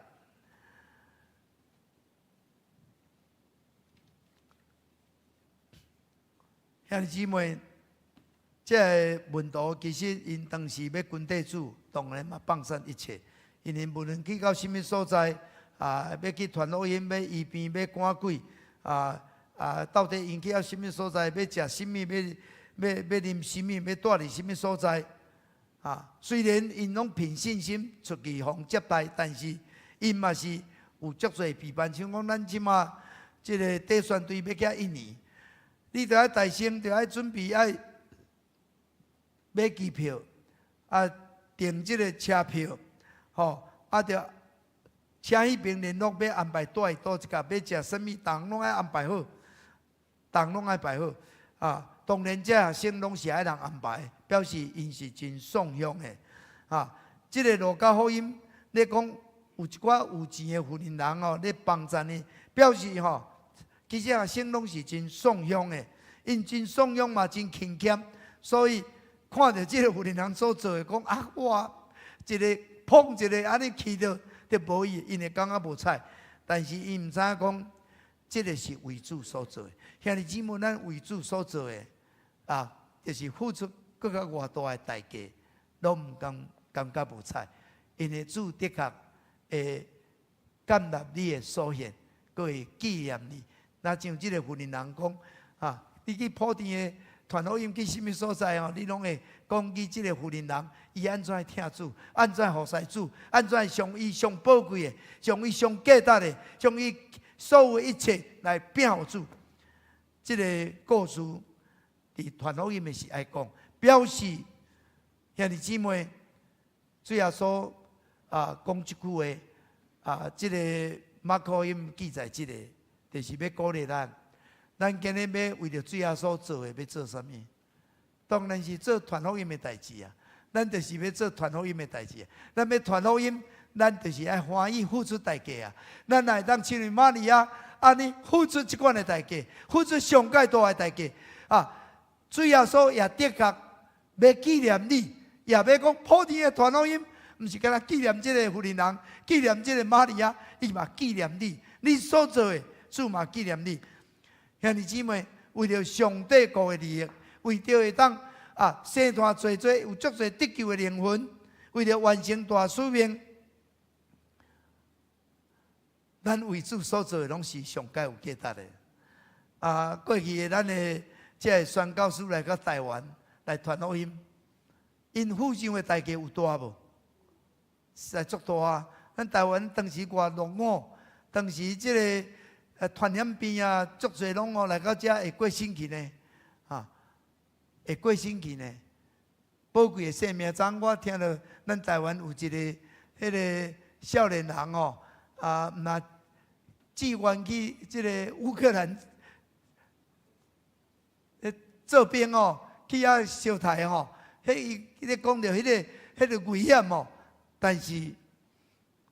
兄弟姊妹，這个門徒其實𪜶當時欲跟綴主，當然嘛放散一切。因為無論去到啥物所在，啊，欲去傳福音，欲醫病，欲趕鬼，啊啊，到底𪜶去到啥物所在，欲食啥物，欲欲欲啉啥物，欲蹛佇啥物所在，啊，雖然𪜶攏憑信心出去予人接待，但是𪜶嘛是有足濟備辦。像講咱這馬這个短宣隊欲去印尼。你著愛大先，著愛準備愛買機票，啊，訂這个車票，吼，啊，著請彼邊聯絡欲安排蹛佇佗一角，欲食啥物，逐項攏愛安排好，逐項攏愛排好。啊，當然這學生攏是愛人安排，表示𪜶是真送向的。啊，這个路加福音咧講有一寡有錢的婦人人哦，咧幫贊伊，表示吼。其實學生攏是真送向的，𪜶真送向嘛，真勤儉，所以看著這个婦人人所做的，講啊，我一个碰一个按呢去著，就無伊，𪜶會感覺無彩。但是𪜶毋知影講，這个是為主所做的。兄弟姊妹，咱為主所做的啊，就是付出閣較偌大的代價，攏毋甘感覺無彩，因為主的確會接納你的所獻，閣會紀念你。若像這个婦人人講，啊，你去鋪田的傳福音去啥物所在哦，你攏會講起這個婦人人，伊按怎疼主，按怎服侍主，按怎將伊上寶貴的，將伊上價值的，將伊所有一切來摒予主。這个故事佇傳福音的時愛講，表示兄弟姊妹，主耶穌啊講這句話啊，這个馬可福音記載這个，就是欲鼓勵咱。咱今日欲為著主耶穌做的，欲做啥物？當然是做傳福音的代誌啊！咱就是欲做傳福音的代誌。咱欲傳福音，咱就是愛歡喜付出代價啊！咱若會當親像瑪利亞按呢付出這款的代價，付出上蓋大的代價啊！主耶穌也的確欲紀念你，也欲講普天的傳福音，毋是干焦紀念這个婦人人，紀念這个瑪利亞，伊嘛紀念你，你所做的，主嘛紀念你。兄弟姊妹，為著上帝國的利益，為著會當啊，生團濟濟有足濟得救的靈魂，為著完成大使命，咱為主所做的攏是上蓋有價值的。啊，過去的咱的這个宣教師來到台灣來傳福音，𪜶付上的代價有大無？實在足大啊！咱台灣當時偌落伍，當時這个傳染病啊，足濟攏哦來到遮會過身去呢，啊，會過身去呢。寶貴的生命，昨昏我聽著咱台灣有一个彼个少年人哦，啊，毋若志願去這个烏克蘭做兵哦，去遐相刣吼，彼伊咧講著彼个危險哦，但是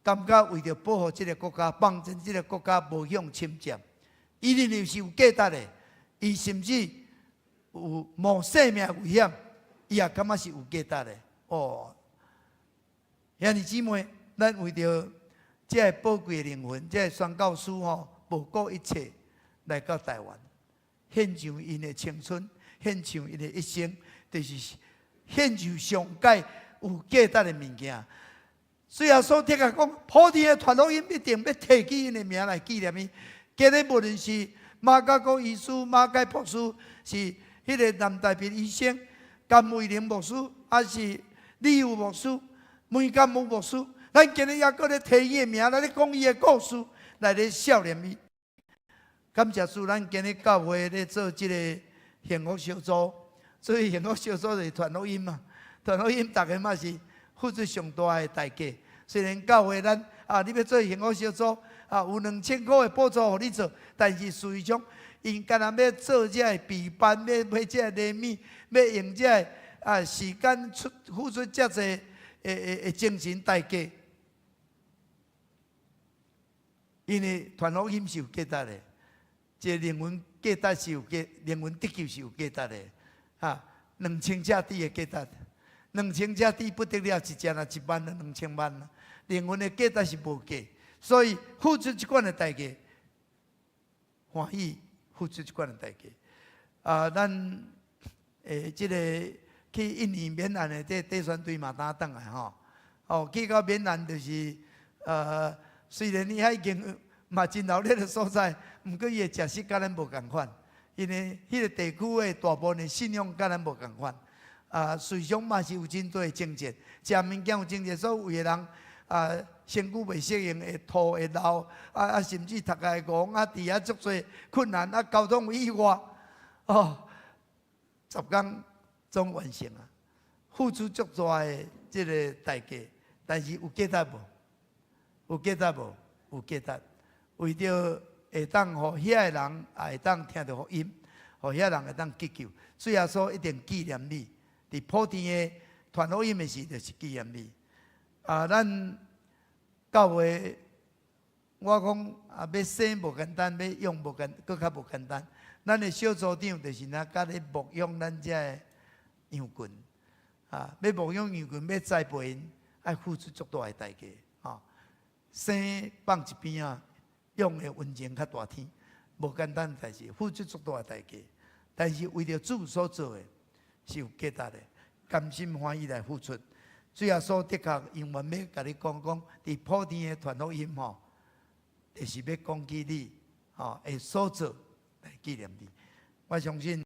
感覺為著保護這个國家，幫助這个國家無向侵佔，伊認為是有價值的，伊甚至有冒生命危險，伊也感覺是有價值的。哦，兄弟姊妹，咱為著這个寶貴的靈魂，這个宣教師吼，無顧一切來到台灣，獻上𪜶的青春，獻上𪜶的一生，就是獻上上蓋有價值的物件。主耶穌的確講，普天的傳福音一定欲提起𪜶的名來紀念伊。今日無論是馬加國醫師、馬蓋博士，是彼个南大別醫生、甘慧玲牧師，抑是李友牧師、梅甘武牧師，咱今日猶閣咧提伊的名，來咧講伊的故事，來咧數念伊。感謝主，咱今日教會咧做這个幸福小組，所以幸福小組就是傳福音嘛，傳福音逐家嘛是付出上大的代價。雖然教會咱啊，你欲做幸福小組啊，有2000箍的補助予你做，但是事實上，𪜶干焦欲做這个備班，欲買這个禮物，欲用這个啊時間出付出遮濟的精神代價。因為傳福音是有價值的，這個靈魂價值是有價，靈魂得救是有價值的，哈，2000隻豬的價值。2000隻豬不得了，一隻若1萬，2000萬。靈魂的價值是無價，所以付出這款的代價，歡喜付出這款的代價。啊，咱這个去印尼緬南的這短宣隊嘛，當轉來吼。哦，去到緬南就是雖然伊遐已經嘛真鬧熱的所在，毋過伊的食食佮咱無仝款，因為彼个地區的大部分的信仰佮咱無仝款。啊，事實上嘛是有真多的爭戰，食物件有爭戰，所有的人啊，身軀袂適應，會吐會流，啊，甚至讀個戇啊，佇遐足濟困難，啊，交通有意外，哦，10工總完成啊，付出足大的這个代價，但是有價值無？有價值無？有價值。為著會當予遐个人也會當聽著福音，予遐人會當得救，主耶穌一定紀念你。佇普天的傳福音的時，就是紀念你。啊，咱教會，我講啊，欲生無簡單，欲養無簡，閣較無簡單。咱的小組長就是若佮咧牧養咱遮的羊群，啊，欲牧養羊群，欲栽培𪜶，愛付出足大的代價。吼，生放一邊仔，養的溫情較大天，無簡單的代誌，付出足大的代價。但是為著主所做的，是有價值的，甘心歡喜來付出。主耶穌的確永遠欲共你講講，佇普天的傳福音吼，就是欲講起你吼，會所做來紀念你。我相信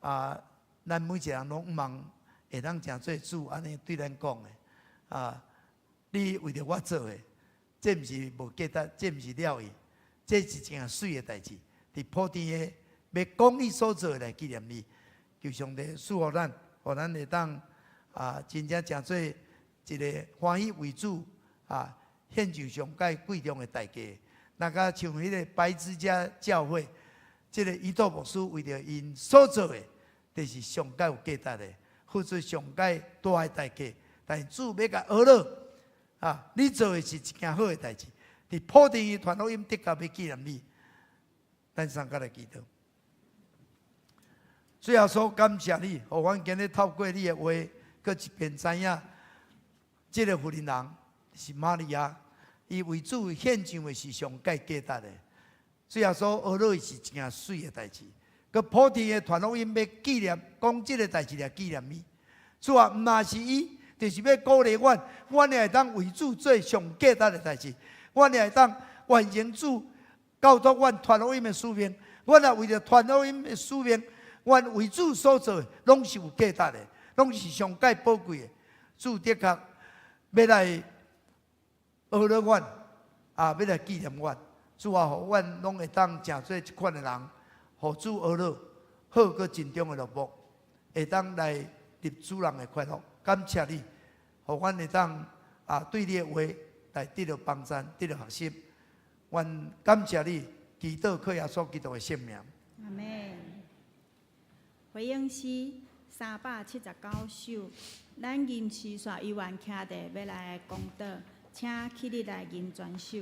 啊，咱每一个人攏向望會當成做主按呢對咱講的啊！你為著我做的，這毋是無價值，這毋是了去，這是一件媠的代誌。佇普天下欲講伊所做的來紀念你，求上帝賜予咱，予咱會當啊，真正成做一个歡喜為主啊，獻上上蓋貴重的代價。若佮像彼个白之家教會，這个伊多牧師為著𪜶所做的，就是上蓋有價值的，付出上蓋大的代價。但是主欲共呵咾啊，你做的是一件好的代誌，佇普天下傳福音的確欲紀念你。咱三個來祈禱。主耶穌感謝你，予阮今日透過你的話，閣一遍知影，這个婦人人是瑪利亞，伊為主獻上的是上蓋價值的。主耶穌呵咾伊是一件媠的代誌，閣普天下傳福音欲紀念，講這个代誌來紀念伊。主啊，毋但是伊，就是欲鼓勵阮，阮也會當為主做上價值的代誌，阮也會當完成主交託阮傳福音的使命。阮也為著傳福音的使命，阮為主所做的，攏是有價值的，攏是上蓋寶貴的。主的確欲來呵咾阮，啊，欲來紀念阮。主啊，予阮攏會當成做這款的人，予主呵咾，好閣盡忠的奴僕，會當來入主人的快樂。感謝你，予阮會當啊對你的話來得著幫贊，得著學習。阮感謝你，祈禱靠耶穌基督的聖名。阿們。回應詩379首，咱吟詩煞猶原徛佇欲來講道，請起立來吟全首。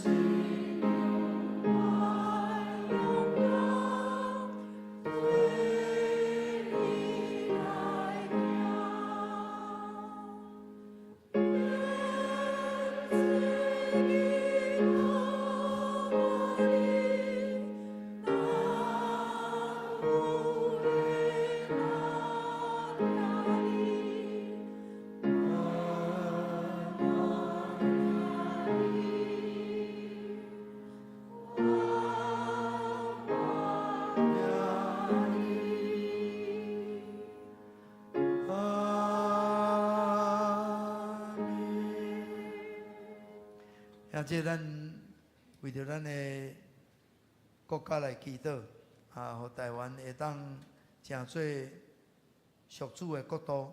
阿們。兄弟，咱為著咱的國家來祈禱，啊，予台灣會當成做屬主的國度，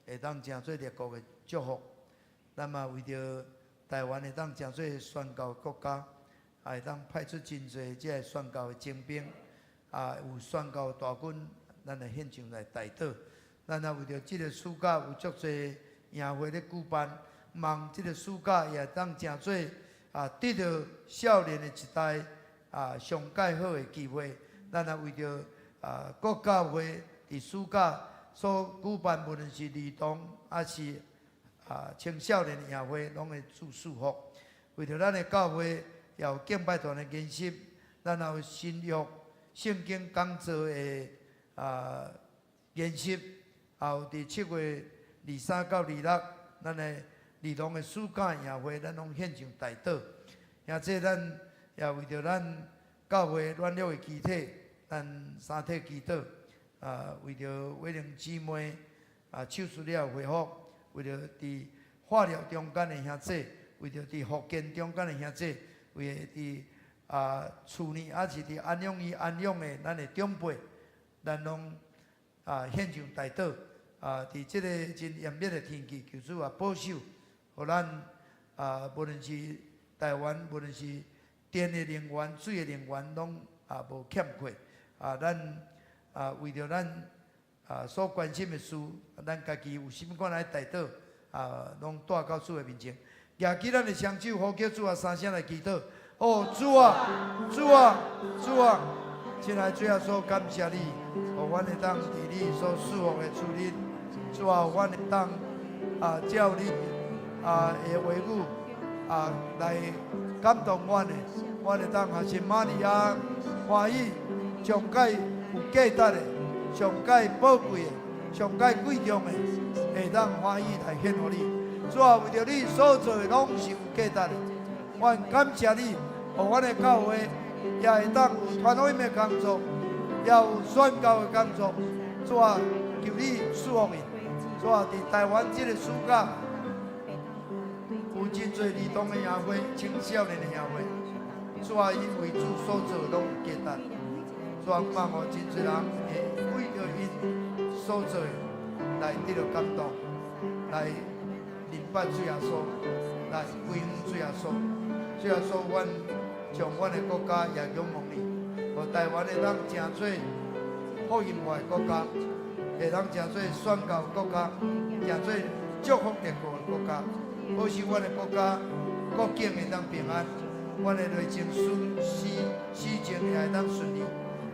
會當成做列國的祝福。咱嘛為著台灣會當成做宣教國家，也會當派出真濟這个宣教的精兵，啊，有宣教大軍，咱來獻上來代禱。咱也為著這个暑假有足濟營會咧舉辦，望這个暑假也會當成做啊得著少年的一代啊上蓋好的機會。咱也為著啊各教會佇暑假所舉辦，無論是兒童抑是啊青少年的營會，攏會主賜福。為著咱的教會也有敬拜團的研習，咱也有新約聖經講座的啊研習，也有佇7月23到26，咱的兒童的暑假營會，咱攏獻上代禱。兄弟，咱也為著咱教會軟弱的肢體，咱三體祈禱。啊，為著偉玲姊妹啊手術了後恢復，為著佇化療中間的兄弟，為著佇復健中間的兄弟，為著佇啊厝內抑是佇安養院安養的咱的長輩，咱攏啊獻上代禱。啊，佇這个真炎熱的天氣，求主啊保守，予咱啊無論是台灣，無論是電的能源、水的能源，攏啊無欠缺。啊，咱啊為著咱啊所關心的事，咱家己有啥物款來代禱，啊，攏帶到主的面前。舉起咱的雙手，呼叫主啊，三聲來祈禱。哦，主啊，主啊，主啊！親愛的主耶穌，感謝你，予阮會當佇你所賜福的主日，主啊，予阮會當啊照你啊的話語啊來感動阮的，阮會當學習瑪利亞歡喜，上蓋有價值的，上蓋寶貴的，上蓋貴重的，會當歡喜來獻予你。主啊，為著你所做的攏是有價值的，阮感謝你，予阮的教會也會當有傳福音的工作，也有宣教的工作。主啊，求你賜福𪜶。主啊，佇台灣這个暑假，有真濟兒童的營會、青少年的營會。主啊，𪜶為主所做的攏有價值。主啊，盼望真濟人會為著𪜶所做的來得著感動，來認捌主耶穌，來歸向主耶穌。主耶穌，阮將阮的國家也仰望你，予台灣會當成做福音化的國家，會當成做宣教國家，成做祝福列國的國家。保守阮的國家國境會當平安，阮的內政事施政也會當順利。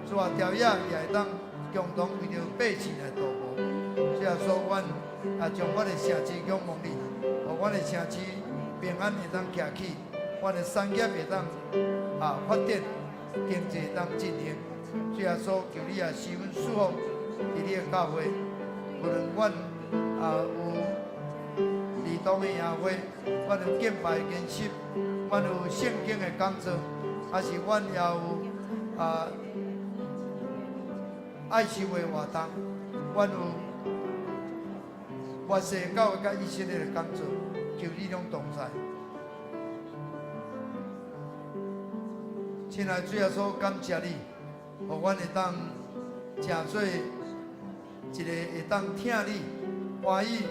主啊，朝野也會當共同為著百姓來禱告。主耶穌，阮也將阮的城市仰望你，予阮的城市平安會當徛起，阮的產業會當啊發展，經濟會當振興。主耶穌，求你也賜阮祝福，佇你的教會，無論阮啊有兒童的營會，阮有敬拜研習，阮有聖經的講座，抑是阮也有啊愛心的活動，阮有末世教會佮以色列的講座，求你攏同在。親愛的主耶穌，感謝你，予阮會當成做一个會當疼你、歡喜，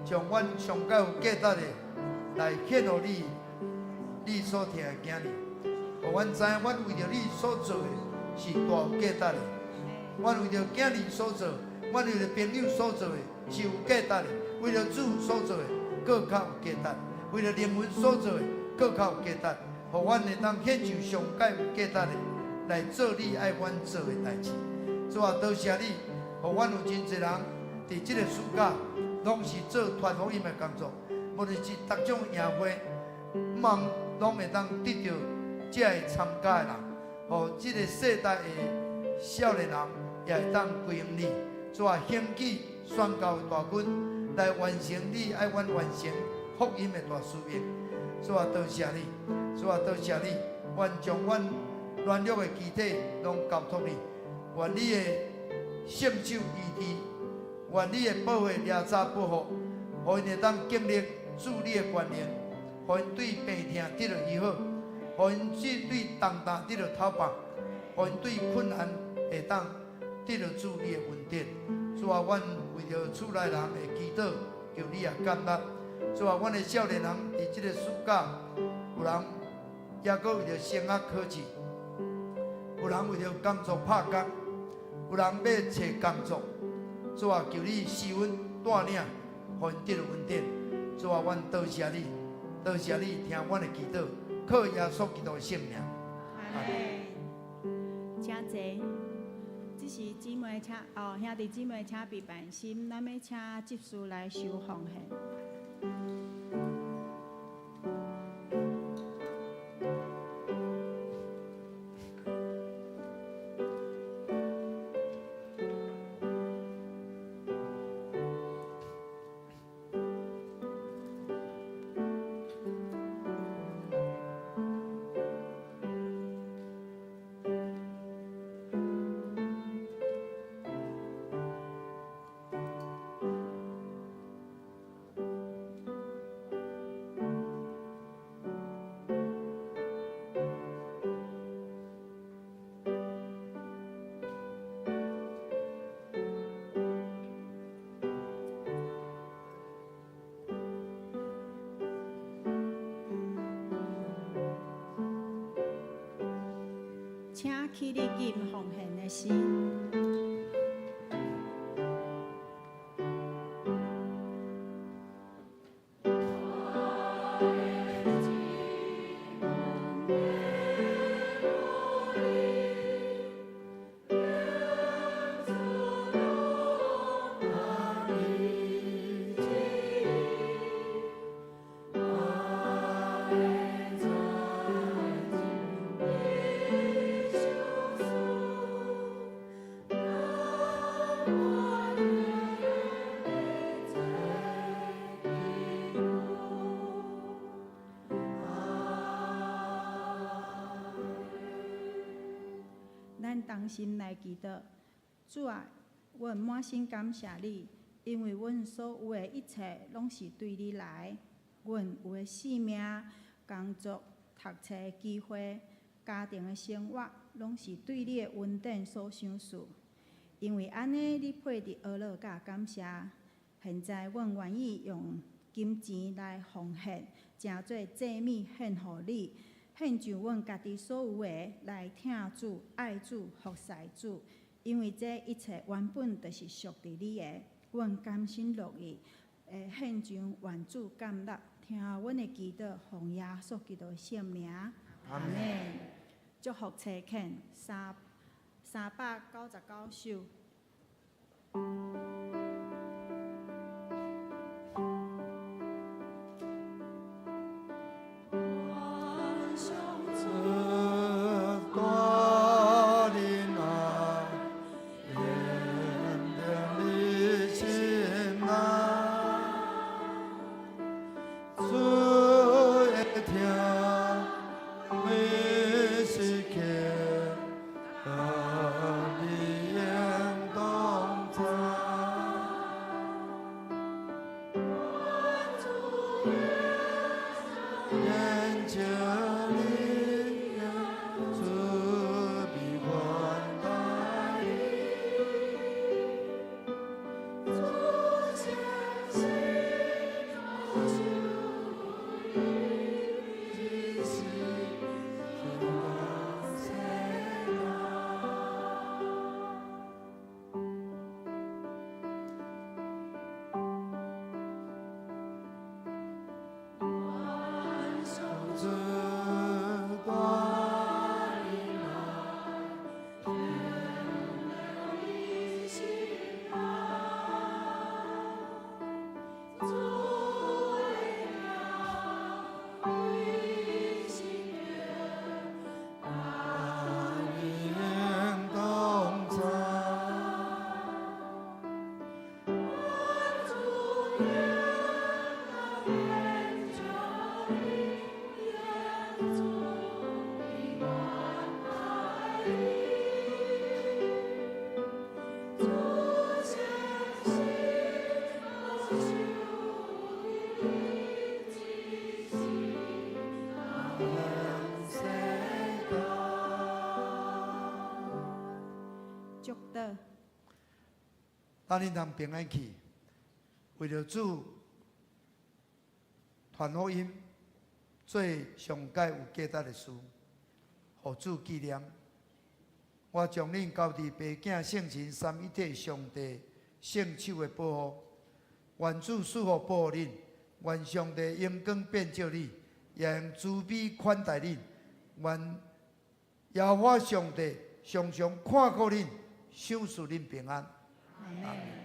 將阮上蓋有價值的來獻予你，你所疼的囝兒。予阮知影，阮為著你所做的是大有價值的。阮為著囝兒所做，阮為著朋友所做的是有價值的；為著主所做的，閣較有價值；為著靈魂所做的，閣較有價值。予予阮會當獻上上蓋有價值的來做你愛阮做的代誌。主啊，多謝你，予阮有真濟人佇這個暑假攏是做傳福音的工作，無論是逐種營會，望攏會當得著這个參加的人，予這個世代的少年人也會當歸向你。主啊，興起宣教的大軍來完成你愛阮完成福音的大使命。主啊，多謝你，主啊，多謝你，願將阮軟弱的肢體攏交託你，願你的聖手醫治，願你的寶血掠早保護，予𪜶會當經歷主你的權能，予𪜶對病痛得著醫好，予𪜶對重擔得著透放，予𪜶對困難會當得著主你的恩典。主啊，阮為著厝內人的祈禱，求你也感恩。主啊，阮的少年人佇這個暑假，有人猶閣為著升學考試，有人為著工作拍工，有人欲揣工作。主啊，求你賜阮帶領，予𪜶得著恩典。主啊，阮多謝你，多謝你聽阮的祈禱，靠耶穌基督的聖名。阿門。請坐。這是姊妹請哦，兄弟姊妹請備辦心，咱欲請執事來收奉獻。請起立吟奉獻的詩。咱同心來祈禱，主啊，阮滿心感謝你，因為阮所有的一切攏是對你來。阮有的性命、工作、讀冊的機會、家庭的生活，攏是對你的恩典所賞賜。因為按呢，你配得阿樂佮感謝。現在，阮願意用金錢來奉獻，成做祭物獻予你。獻上阮家己所有的來疼主、愛主、服侍主，因為這一切原本就是屬佇你的，阮甘心樂意會獻上，願主感納，聽阮的祈禱，奉耶穌基督的聖名，阿門。祝福差遣399首。同在。咱恁通平安去，為著主傳福音，做上蓋有價值的事，予主紀念。我將恁交佇爸囝聖神三一體上帝聖手的保護，願主賜福保護恁，願上帝榮光遍照你，也用慈悲款待恁，願耶和華上帝常常看顧恁，賞賜恁平安。阿門。